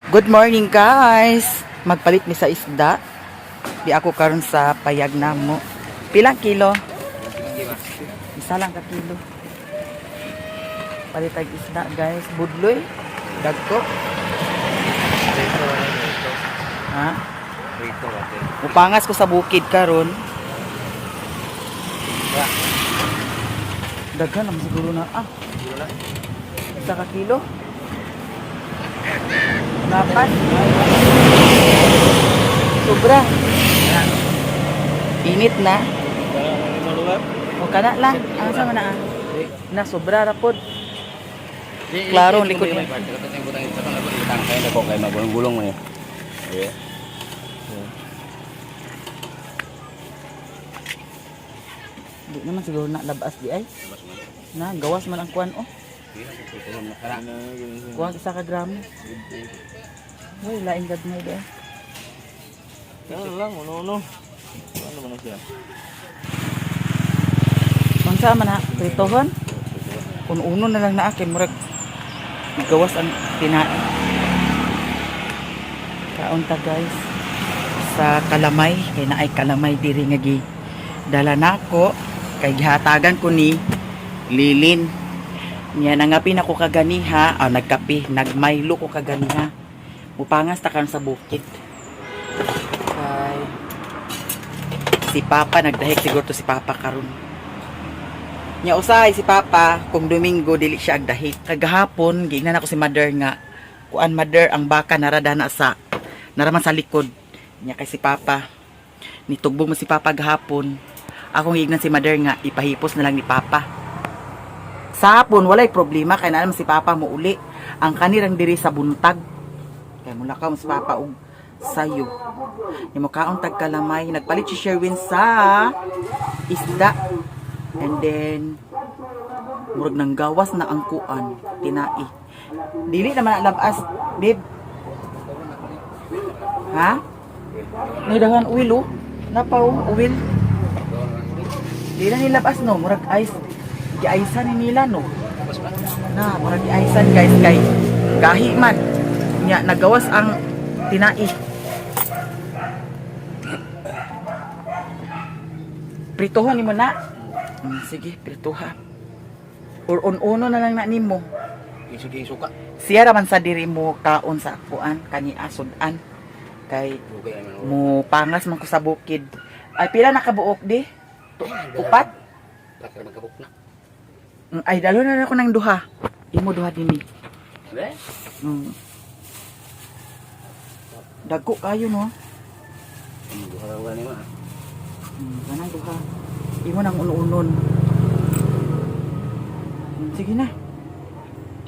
Good morning, guys. Magpalit mi sa isda. Di ako karon sa payag namo. Pilang kilo? Isa lang ka kilo. Palit tag isda, guys. Budloy. Dagko. Ha? Mupangas ko sa bukid karon. Daghan naman siguro na. Ah. Isa ka kilo? Dapat. Sobra. Init na. O kana lang. Ang sama na ah. Na sobra ra pod. Klaro ang likod niya. Magulong-gulong mo niya. Di naman siguro na labas di ay. Na gawas man ang kuan oh. Kuan isa ka gramo. Uy, laing gagmay di ay. Ano lang, uno-uno. Ano man na siya? Unsa man na pritohon? Uno-uno na lang na kay murag gawas ang tinae. Kaon ta, guys, sa kalamay kay naay kalamay diri nga gi dala nako kay gihatagan ko ni Lilin. Nya nangapin ako kaganiha, ah, nagkape, nagmaylo ko kaganiha. Mupangas ta karon sa bukid. Kay si Papa nagdahig siguro to si Papa karon. Nya usahay si Papa kung Domingo dili siya agdahig. Kagahapon giingnan ako si Mother nga kuan Mother, ang baka narada na sa naraman sa likod. Nya kay si Papa nitugbong mo si Papa gahapon. Akong giingnan si Mother nga ipahipos na lang ni Papa. Sa hapon walay problema kay naa naman si Papa mo uli. Ang kanirang diri sa buntag. Kay mulakaw mo si Papa og sayo. Nya mokaon tag kalamay, nagpalit si Sherwin sa isda. And then, murag nang gawas na ang kuan, tinai. Dili naman na labas, babe. Ha? Nidahan oil oh. Napaw, oil. Dili na nilabas no, murag ice. Giaysan ni nila no. Na, murag giaysan, guys, kay gahi man. Nya nagawas ang tinai. Prituhan nimo na. Sige, prituha. Or on-uno na lang na nimo. Isuka. Siya raman sa diri mo kaon sa kuan kani asudan kay mo pangas man ko sa bukid. Ay, pila na kabuok di? Upat? Lakar magkabuk na. Ay, dalo na lang ako ng duha. Imo duha dinhi. Be? Dagko kayo no. Duha ra gani ma. Kanang duha. Imo nang uno-unon. Sige na.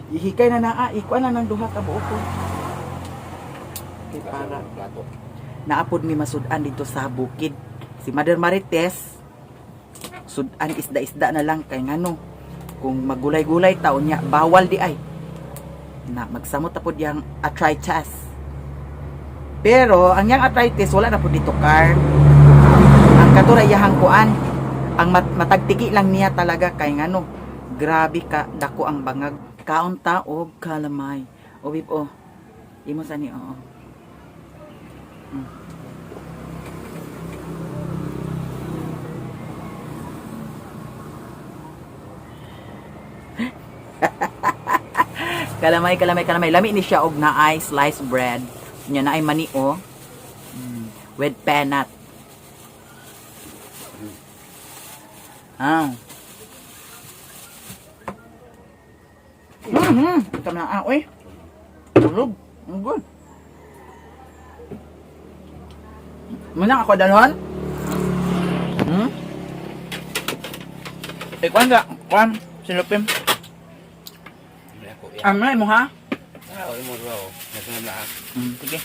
Ihikay na naa, ikuan na ng duha ka buok ko. Kay para Plato. naapod mi masudan dito sa bukid. Si Mother Marites, sudan isda-isda na lang kay ngano. Kung magulay-gulay taon niya, bawal di ay. Na magsamot na pod yang arthritis. Pero ang yang arthritis wala na pod dito car. Ang katura iyahang kuan, ang matagtiki lang niya talaga kay ngano. Grabe ka dako ang bangag. Kaon ta og kalamay. O bib o. Imo sa ni oo. Kalamay, kalamay, kalamay. Lami ni siya og naay sliced bread. Nya naay mani o. With peanut. Ah. Ito na ah, uy. Tulog. Ang good. Muna ako dalon. Eh, kuan ka, kuan, sinupim. Amay mo ha? Ah, imo duha oh. Nasunod na ah. Sige.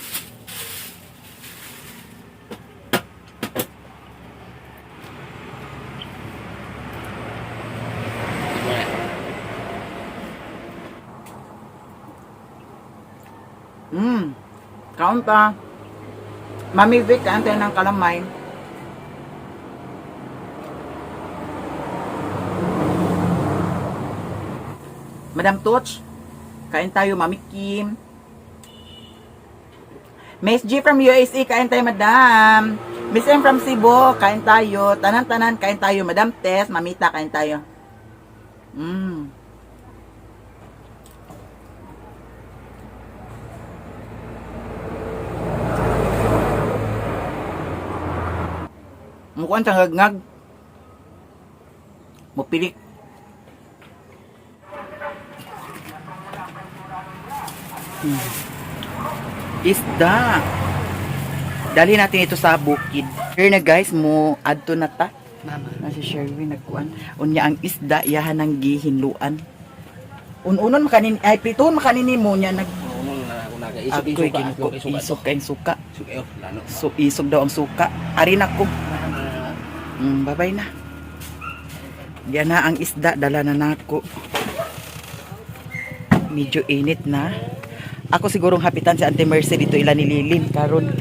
Kaon ta. Mami Vic, kaon tayo ng kalamay. Madam Toch, kain tayo, Mami Kim. Miss G from USA, kain tayo, madam. Miss M from Cebu, kain tayo. Tanan-tanan, kain tayo. Madam Tess, Mamita, kain tayo. Mukuan sa ngag. Mupilik. Isda. Dalhin natin ito sa bukid. Here na guys, mo adto na ta. Mama. Na si Sherwin nagkuan. Unya ang isda iyahan ang gihinluan. Un-unon makanin ay pituon makanin mo niya nag Ano na ako nagaisip Agoy, suka. ginuko, Isog isog kayong suka. Suka eh, lano. So, isog daw ang suka. Ari na ko. Babay na. Yan na ang isda, dala na nako. Medyo init na. Ako sigurong hapitan si Auntie Mercy dito ila nililin karon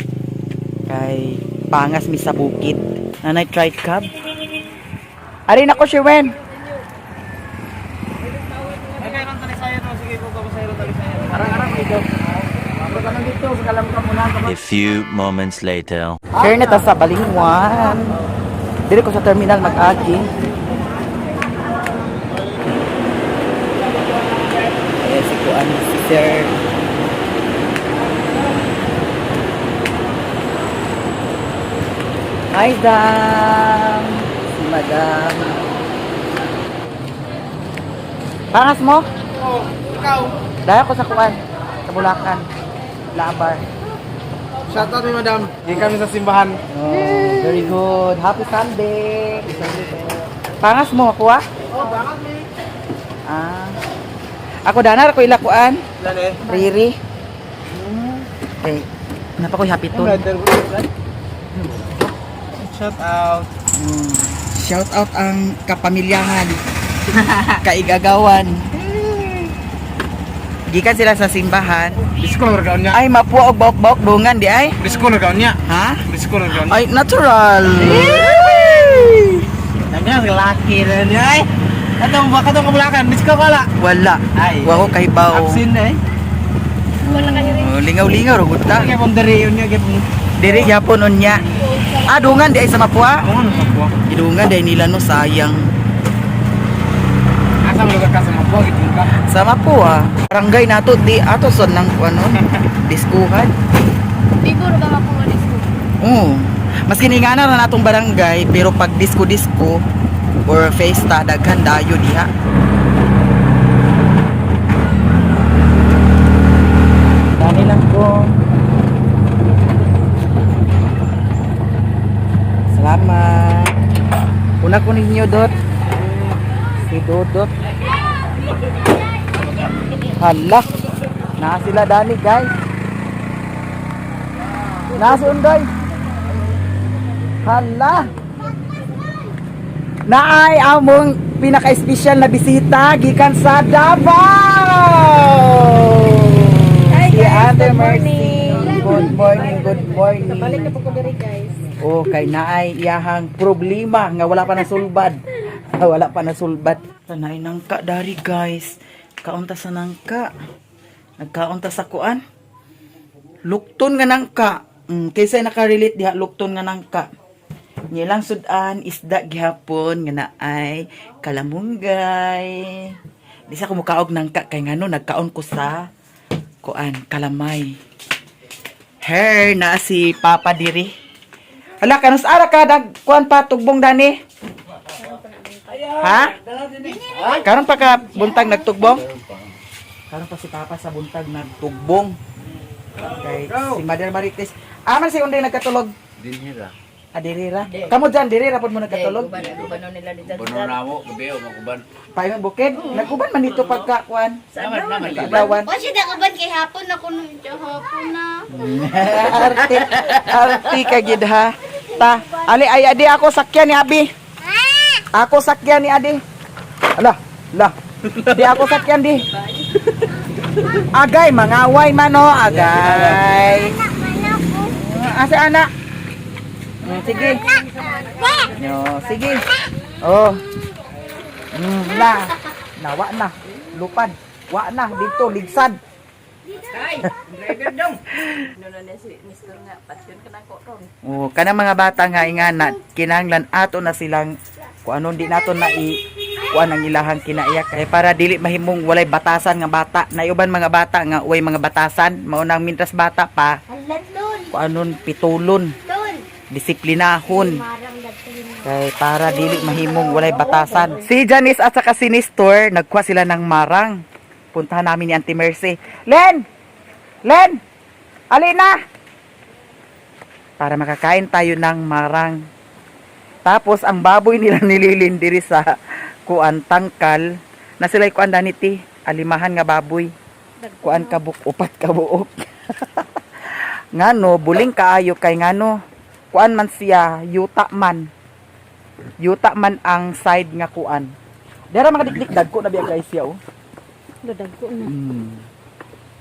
kay pangas mi sa bukid. Nanay try cab. Ari na ko Sherwin. A few moments later. Here na ta sa Balingwan. Diri ko sa terminal mag-agi. Eh, si Kuan, si Sir. Hi, Dam. Si Madam. Pangas mo? Oh, ikaw. Dahil ko sa Kuan. Sa Bulacan. Labar. Shout out ni madam. Di kami sa simbahan. Oh, very good. Happy Sunday. Pangas mo ako ah? Oh, bangat ni. Ah. Ako danar ako ilakuan. Lan eh. Riri. Okay. Napa ko'y happy tone. Shout out. Shout out ang kapamilyahan. Kaigagawan. Gikan sila sa simbahan. Disko na gaon niya. Ay mapuwa og baok-baok dungan di ay. Disko na gaon niya. Ha? Disko na gaon. Ay natural. Nanya laki na niya ay. Atong baka tong kabulakan, disko ka la. Wala. Ay. Wa ko kay baw. Absent eh. Oh, lingaw-lingaw ro gud ta. Kaya pong diri yun niya, kaya pong... Diri gyapon unya. Ah, dungan di ay sa Mapua. Oo, ano sa buwa? Gidungan dahil nila no sayang. Asa mo lugar ka sa Mapua, gitong ka? Sa Mapua, barangay nato di ato son ng ano, diskuhan. Biguro ka mapuha ni. Oo. Maski ni nga na natong barangay pero pag disco-disco or fiesta daghan dayo diha. Dani lang ko. Salamat. Una ko ninyo, Dot. Si Dodot. Hala. Na sila Dani, guys. Na si Undoy. Hala. Naay among pinaka-espesyal na bisita gikan sa Davao. Hi, Si guys. Ate Good Mercy. morning. Good morning, good morning. Balik na po ko diri, guys. Okay, naay iyahang problema nga wala pa nasulbad. Wala pa nasulbad. Tanay nangka dari guys. Kaunta sa nangka. Nagkaunta sa kuan. Lukton nga nangka. Kaysa nakarelate diha lukton nga nangka. Nilang sudan isda gihapon nga naay kalamunggay. Di sa kumukaog nangka kay ngano nagkaon ko sa kuan kalamay. Her na si Papa diri. Hala kanus ara ka dag kuan pa tugbong dani. Ha? Karon pa ka buntag nagtugbong? Karon pa si Papa sa buntag nagtugbong. Kay si Mother Marites. Aman si Unday nagkatulog. Dinhira. Ah, diri ra. Kamo dyan, diri ra pod mo nagkatulog. Buno na mo, gabi o maguban. Paingon bukid. Nagkuban man dito pagka kuan. Naman, naman. Pagkaadlawan. O siya da kay hapon ako nung hapon na. Arte, arte ka gid ha. Ta, ali ay adi ako sakyan ni Abi. Ako sakyan ni Adi. Ala, la. Di ako sakyan di. Agay, mangaway man oh, agay. Asa anak? Sige. Yo, sige. Oh. La. Nawa na. Lupad. Wa na dito ligsad. Driver dong. Oh, kanang mga bata nga ingana kinahanglan ato na silang kung ano di nato na i kuan ang ilahang kinaiyak kay para dili mahimong walay batasan nga bata na uban mga bata nga way mga batasan mao nang mintras bata pa Halat dun. kung anon pitulon, Dun. disiplinahon Marang dagpin. kay para dili mahimong walay batasan. Si Janice at saka si Nestor nagkuha sila ng marang. Puntahan namin ni Auntie Mercy. Len! Len! Alina! Para makakain tayo ng marang. Tapos ang baboy nila nililin diri sa kuan tangkal na sila'y kuan daniti alimahan nga baboy. Kuan kabuk upat kabuok. Ngano buling kaayo kay ngano kuan man siya yuta man. Yuta man ang side nga kuan. Dera mga dikdik dagko na biya guys siya oh. Dagko na.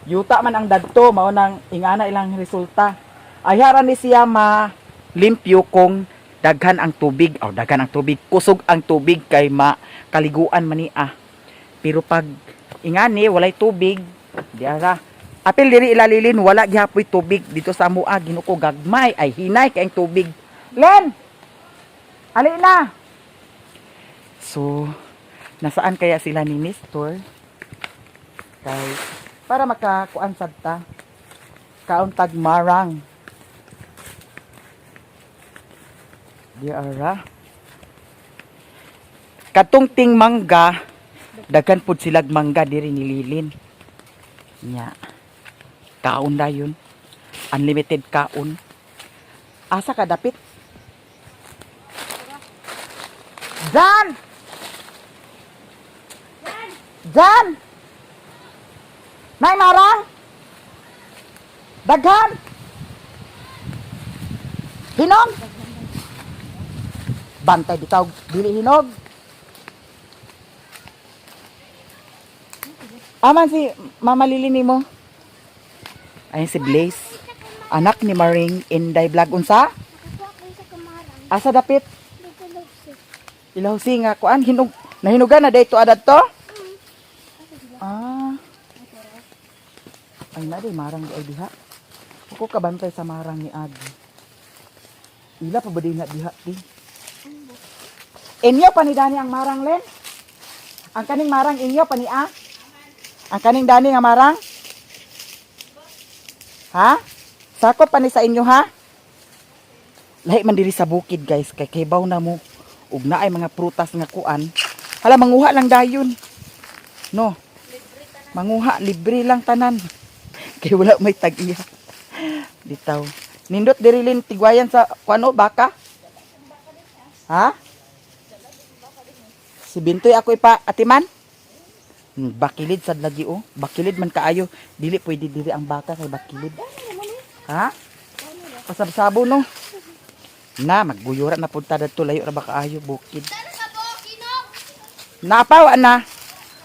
Yuta man ang dagto mao nang ingana ilang resulta. Ayara ni siya ma limpyo kung daghan ang tubig aw daghan ang tubig, kusog ang tubig kay ma kaliguan man niya. Pero pag ingani walay tubig, di ara. Apil diri ilalilin wala gihapoy tubig dito sa amoa Ginoo ko gagmay ay hinay kay ang tubig. Len! Ali na. So, nasaan kaya sila ni Nestor? Kay para makakuan sad ta. Kauntag marang. Di ara. Katong ting mangga, daghan pud silag mangga diri nililin. Nya. Kaon dayon. Unlimited kaon. Asa ka dapit? Jan! Jan! Nay marang! Daghan! Hinog! Bantay bitaw, dili hinog. Aman si Mama Lili nimo. Ayun si Blaze. Anak ni Maring Inday Vlog unsa? Nakakuha ko sa kamarang. Asa dapit? Dito lobse. Ilaw si nga kuan hinog nahinugan na dayto adad to? Ah. Ay na di marang di ay diha. Ako kabantay sa marang ni Agi. Ila pa ba di na diha ti? Inyo pa ni Dani ang marang len? Ang kaning marang inyo pa ni A? Ang kaning Dani nga marang? Ha? Sakop pa ni sa inyo ha? Lahi man diri sa bukid guys kay kibaw na mo ug naay mga prutas nga kuan. Hala manguha lang dayon. No. Manguha libre lang tanan. Kay wala may tag-iya. Bitaw. Nindot diri lin tigwayan sa kuano baka? Ha? Si Bintoy ako ipa atiman. Bakilid sad lagi oh. Bakilid man kaayo. Dili pwede diri ang baka kay bakilid. Ha? Pasabsabo no. Na magbuyura na punta dadto layo ra ba kaayo bukid. Napawa na.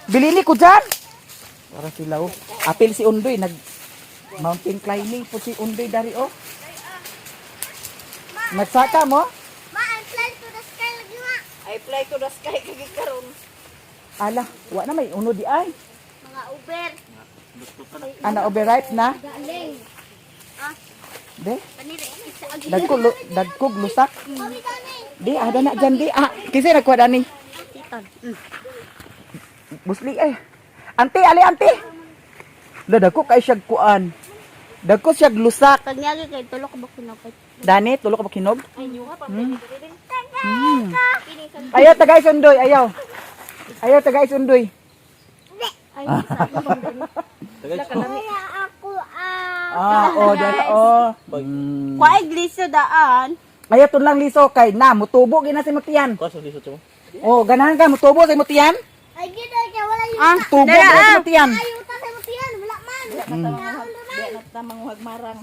Bilini ko dyan. Para sila oh. Apil si Undoy nag mountain climbing po si Undoy dari oh. Nagsaka mo? Ma, I fly to the sky lagi ma. I fly to the sky kagi karon. Ala, wa na may uno di ay. Mga Uber. Ana overripe na. Galing. Ah, De, panira isa agi. dagko dagkog lusak. Kami dani. Di ada na dyan di. Ah, kasi nagkuha dani. Titon. Busli ay. Ante, ali ante. La dagko kay siya kuan. Dagko siya lusak. Pag nyagi kay tulok ba kinapit? Dani, tulo ka ba kinog? Ay nyuha pa pwede diri. Ayaw tagay sundoy, ayaw. Ayaw tagay sundoy. Ay, sa Kaya ako ah. Ah, oh, dala oh. Kwa iglesia daan. Ayaw tun lang liso kay na mutubo gina si Mutian. Oh, ganahan ka mutubo sa Mutian? Ay gid kay wala yung Ah, Tubo gina si Mutian. ayuta sa mutiyan, wala man. Kaon naman. Ta manguhag marang.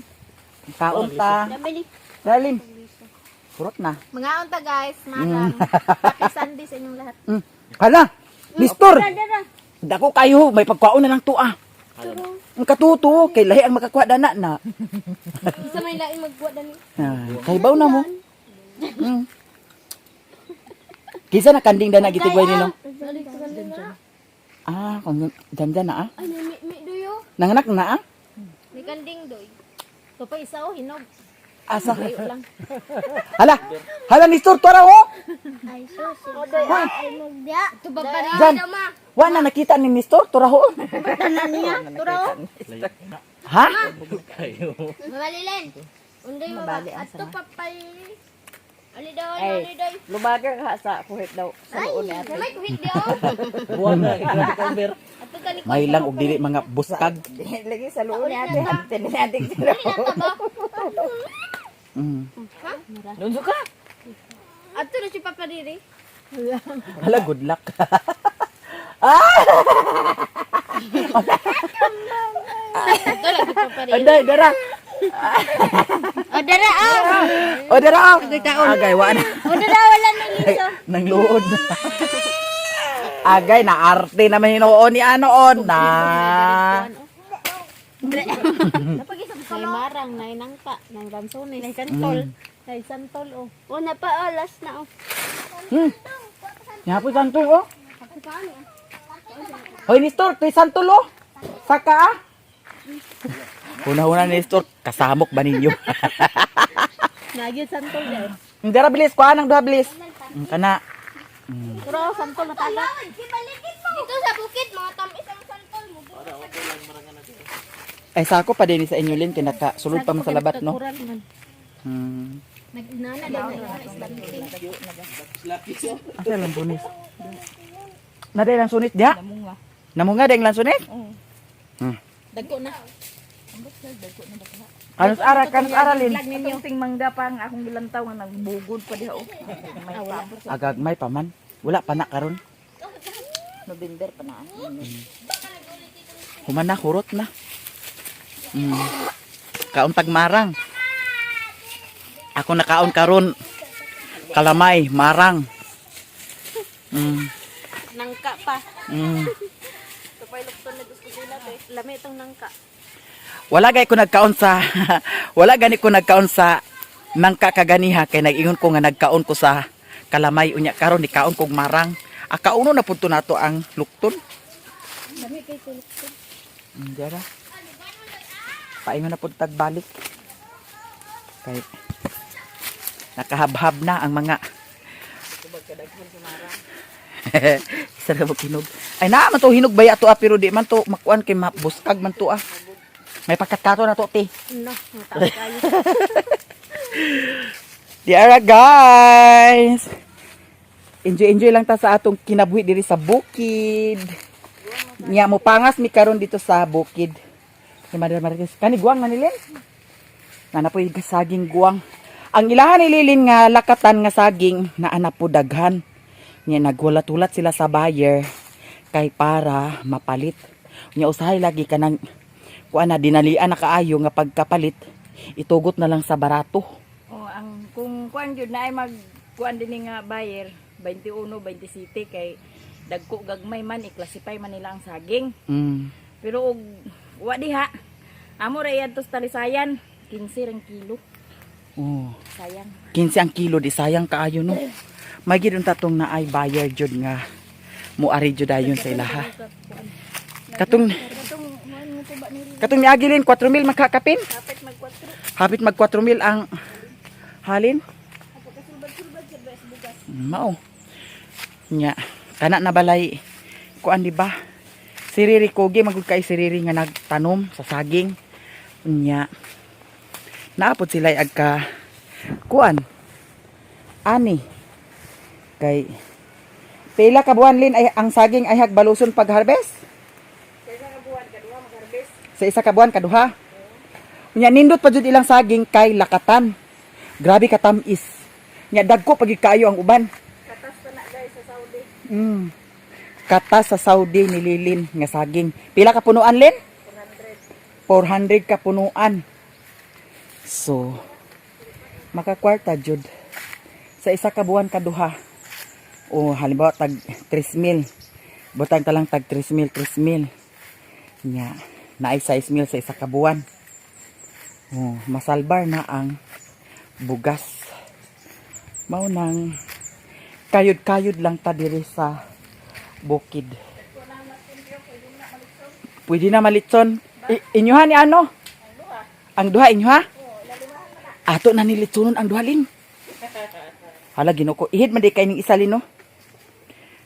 Kaon ta. Dami Dalin. Purot na. Mga unta guys, marang. Happy Sunday sa inyong lahat. Hala, Listor. Dara. Dako kayo, may pagkaon na lang tuah. Ang katuto, kay lahi ang makakuha dana na. Isa may laing magbuhat dani. Ah, kay baw na mo. Kisa na kanding dana gitigway nino. Ah, kung dyan dyan na ah. Ay, mi mi duyo. Nanganak na ah? May kanding doy. Ito pa isa oh, hinog. Asa? Layo lang. Hala! Hala ni Sir, tuara oh! Ay, sus. Ay, magda. Ito pa pa rin Jan! Wa na nakita ni Nestor, tura ho. Tanan niya. Tura oh. Ha? Mabalilen. Unday mabali. Ato pa pa. Ali daw, ali daw. Lubaga ka sa kuhit daw. Sa luon ni ate. May kuhit daw. Buwan na, grabe ka, Amber. Ato tani May lang og dili mga buskag. Lagi sa luon ni ate. Hapten ni ate sila. Nunso ka? Ato na si Papa diri. Hala, good luck. Ato lang si Papa diri. Anday, dara. O dara ah. O, dara. Oh. Agay, wa na. O dara wala nang liso. Nang luod. Agay, naarte naman hinuon ni ano on na. May marang, nay nangka, nang lansones. Nay santol. Nay santol oh. O na pa oh, last na oh. Yapo santol oh. Hoy, Nestor, to'y santol oh. Saka ah. Una-una, Nestor, kasamok ba ninyo? Nagyo santol dai. Dara bilis, kuha ng duha bilis. Kana. Pero santol na taga. Dito sa bukid mga tamis ang santol mo. Ay, sako pa din sa inyo, Lin, kinaka sulod pa man sa labat, no? Nagnana din na islanting. Asa lang sunis? Naday lang sunis diha? Namunga. Namunga dayang lang sunis? Dagko na. Kanus ara, kanus ara lin. Atong ting mangga pa ang akong gilantaw nga nagbugod pa diha oh. May pa. Agagmay pa man. Wala pa na karon. November pa na. Human na, hurot na. Kaon marang. Ako nakaon karon. Kalamay, marang. Nangka pa. Kapay lukton na gusto sila be. Lami itong nangka. Wala gay ko nagkaon sa wala gani ko nagkaon sa nangka kaganiha kay nag-ingon ko nga nagkaon ko sa kalamay unya karon ni kaon kog marang. Akauno na pud to nato ang lukton. Lami kay kulukton. Dara. Paingon na pud tagbalik. Kay nakahabhab na ang mga isa na mo hinog. Ay naa man to hinog baya to ah, pero di man to makuan kay mabuskag man to ah. May pagkatkato na to ti. No, mataas kayo. Di ara guys. Enjoy enjoy lang ta sa atong kinabuhi diri sa bukid. Nya mo pangas mi karon dito sa bukid. Si Madam Marites, kani guwang na nilin. Nana po yung saging guwang. Ang ilahan ni Lilin nga lakatan nga saging na ana po daghan. Nya naghulat-hulat sila sa buyer kay para mapalit. Nya usahay lagi kanang kuan na dinalian na kaayo nga pagkapalit itugot na lang sa barato. Oh, ang kung kuan gyud na ay mag kuan dinhi nga buyer 21 27 kay dagko gagmay man i-classify man nila ang saging. Pero og wa diha. Amo ra iadto sa Talisayan 15 rang kilo. Oh. Sayang. 15 ang kilo di sayang kaayo no. May gid unta tong naay buyer jud nga muari jud dayon sa ilaha. Katong Katong niagilin 4,000 makakapin. Hapit mag 4,000 ang halin. Mao. Nya kana na balay kuan di ba? Siriri kogi magud kay siriri nga nagtanom sa saging. Nya naapod sila agka kuan ani kay pila ka buwan lin ay ang saging ay hagbaluson pag harvest sa isa ka buwan kaduha. Nya nindot pa jud ilang saging kay lakatan. Grabe ka tamis. Nya dagko pag kaayo ang uban. Katas pa na guys sa Saudi. Katas sa Saudi nililin nga saging. Pila ka punuan lin? 400. 400 ka punuan. So makakwarta jud sa isa ka buwan kaduha. O halimbawa tag 3,000. Butang ta lang tag 3,000, 3,000. Nya, naay 6,000 sa isa ka buwan. Oh, masalbar na ang bugas. Mao nang kayod-kayod lang ta diri sa bukid. Pwede na malitson. Inyuha ni ano? Ang duha inyuha? Ato na nilitsunon ang duha, Lin. Hala, Ginoo ko. Ihid man di kay ning isa, Lin, no?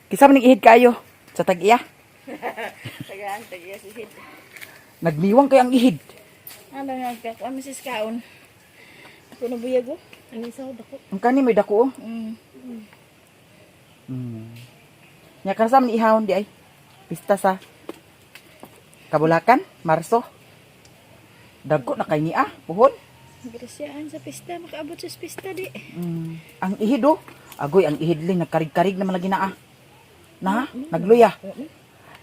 Kisa man ning ihid kayo sa tag-iya. Tagaan, tagiya si Hid. Nagmiwang kay ang ihid. Ano nga ka? Kuan si kaon. Ako na buyag oh. Ang isa dako. Ang kani may dako, oh. Nya kansa man ihawon di ay. Pista sa Kabulakan, Marso. Dagko na kay niya, puhon. Grasyaan sa pista, makaabot sa pista di. Ang ihid oh. Agoy, ang ihid, Ling, nagkarig-karig naman lagi na ah. Na, nagluya.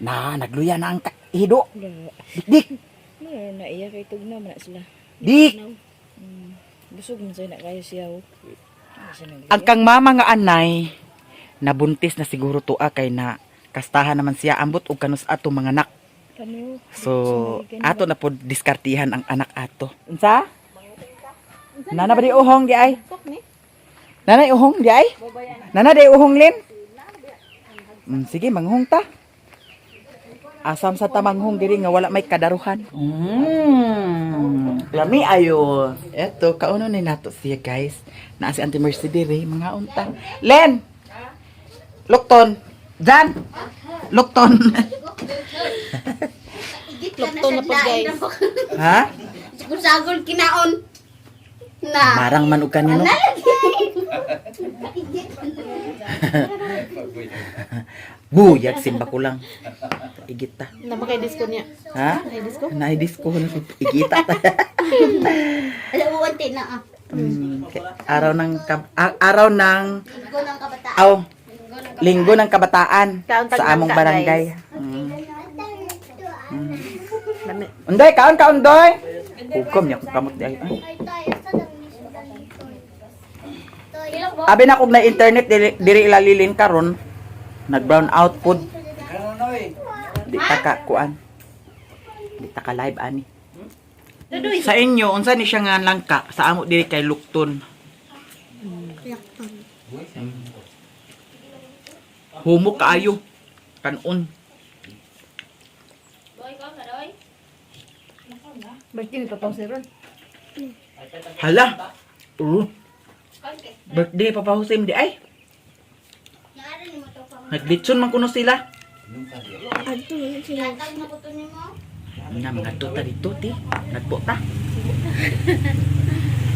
Na, nagluya na ang ihid oh. Dik-dik. No, na iya kay tugnaw man na sila. Dik. Busog man sa na kayo siya oh. Ang kang mama nga anay, nabuntis na siguro to ah, kay na kastahan naman siya ambot og kanus ato mga anak. Kami oh. So, ato na po diskartihan ang anak ato. Unsa? Nana ba di uhong di ay? Nanay uhong di ay? Nana di uhong, Lin? Sige, manghong ta. Asam sa tamanghong diri nga wala may kadaruhan. Lami ayo. Eto, kauno ni nato siya, guys. Naa si Auntie Mercy diri, mga unta. Len! Lukton. Jan! Lukton. Lukto na po, guys. Ha? Kung sagol kinaon. Na. Marang man og kanino. Buyag simba ko lang. Igit ta. Na ba kay disco niya? Ha? Ay disco. Naay disco na igita ta. Alam mo wante na ah. Araw ng araw ng Linggo ng kabataan. aw, Linggo ng Kabataan Kaon sa among tagmangka, barangay. guys. Undoy, kaon ka undoy. Hukom niya kung kamot di ay. Ay. Abi na kog na internet diri, diri ilalilin karon. Nag brown out pod. Di ta ka kuan. Di ta ka live ani. Sa inyo unsa ni siya nga langka sa amo diri kay Lukton? Lukton. Humok kaayo. Kanon. Birthday ni Papa Jose ron. Hala. Birthday Papa Jose di ay. Naglitson man kuno sila. Na mga tuta dito ti. Nagbo ta.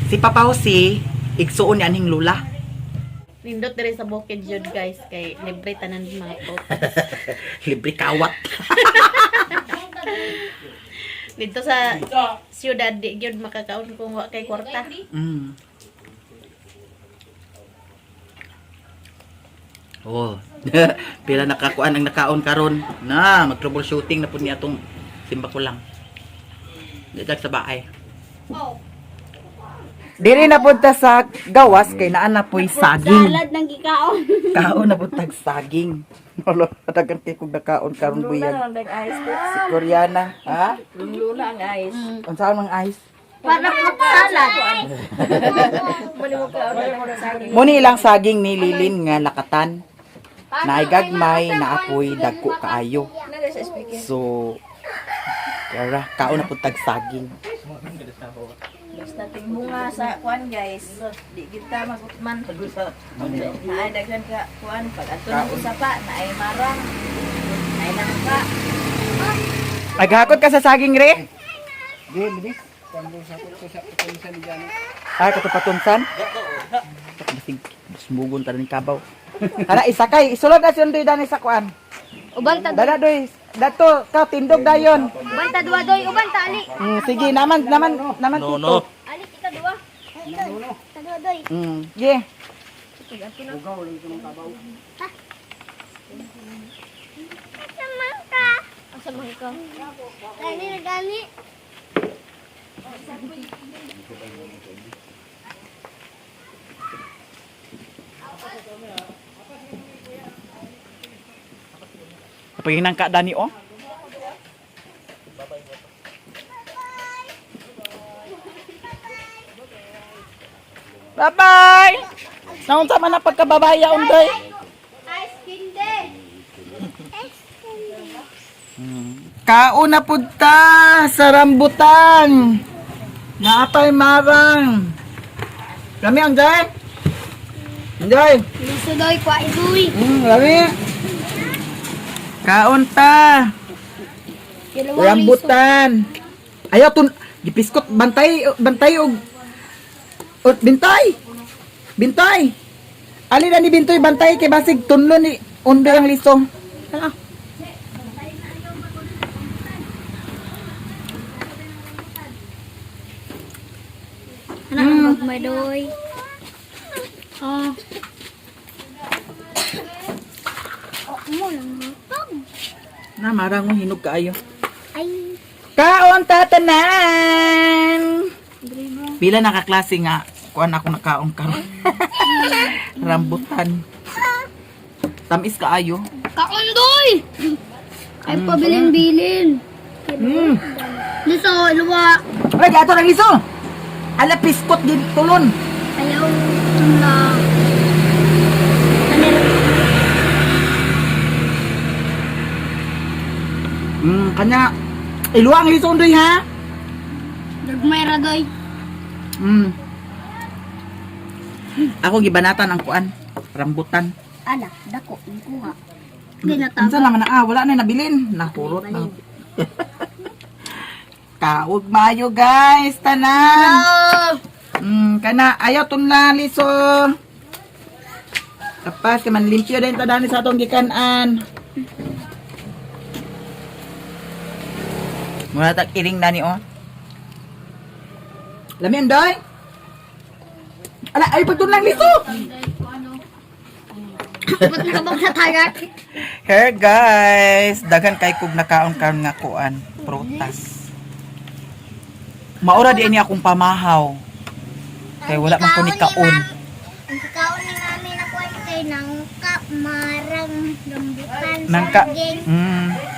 Si Papa Jose igsuon ni anhing lula. Nindot diri sa bukid yun, guys, kay libre tanan mga prutas. Libre kawat. Dito sa siyudad di gyud makakaon kung wa kay kwarta. Oh. Pila nakakuan ang nakaon karon. Na, mag troubleshooting na pud ni atong simba ko lang. Dito sa baay. Diri na punta sa gawas kay naa na po'y saging. Salad ng gikaon. Kaon na puntag saging. Wala, dagan kay kog nakaon karon buyag. Lula ang ice. Si Koreana, ha? Lula ang ice. Unsaon mang ice? Para fruit salad. Mali mo kaon na saging. Muni ilang saging ni Lilin nga lakatan. Naay gagmay, naapoy, dagko kaayo. So, kara, kaon na puntag saging. Basta tingbunga sa kuan, guys. Di kita magutman. Naay daghan ka kuan pag ato ng usa pa naay marang. Naay nangka. Naghakot ka sa saging, re? Di, bilis. Kung sa sa sa ni Jano. Ay, katupatunsan? Basig, smugon ta rin kabaw. Ana, isakay. Isulod na siya doy dani sa kuan. Uban ta Dala doy. Dato, ka tindog dayon. uban ta duwa doy, uban ta ali. Sige, naman, naman, naman no, tito. Ali kita duwa. Ta duwa doy. Yeah. Asa man ka? Gani na gani. Paginang ka dani oh. Bye-bye. Naunsa man ang pagkababaya unday? Ice candy. Ice candy. Kaon na pud ta sa rambutan. Naapay marang. Lami ang day. Anday. Liso doy, kwa idoy. Lami. Kaon ta. Rambutan. Ayaw tun gipiskot bantay bantay og og bintay. Bintay. Ali na ni Bintoy bantay kay basig tunlo ni undoy ang liso. Hala. Anak ang gagmay doy. Oh. Oh, mo lang pag. Na marang mo hinog kaayo. Ay, Kaon tatanan. Pila na ka klase nga kuan ako nakaon karon. Rambutan. Tamis kaayo. kaundoy. Ay pabilin-bilin. Liso, luwa. Ay, gato lang liso. Ala piskot gid tulon. Ayaw na. Ano? Kanya iluwa ang liso undoy ha. Gagmay ra doy. Ako gibanatan ang kuan, rambutan. Ala, dako ang kuha. Unsa lang na ah, wala na nabilin. Nahurot na. Kaog mayo guys, tanan. Kana ayaw tunla liso. Tapas kay man limpyo din ta dani sa atong gikan-an. Muna ta iring nani oh. Lami anday. Ala ay pagtunlang liso. Ba't nakabang sa tagat? Here guys, daghan kay kog nakaon karon nga kuan, prutas. Maura di ni akong pamahaw. Kay wala man ko ni kaon. Ang kaon ni mami na kuan kay nangka marang rambutan Nangka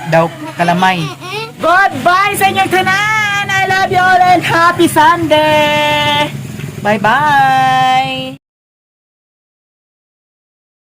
daw kalamay. Goodbye sa inyong tanan. I love you all and happy Sunday. Bye bye.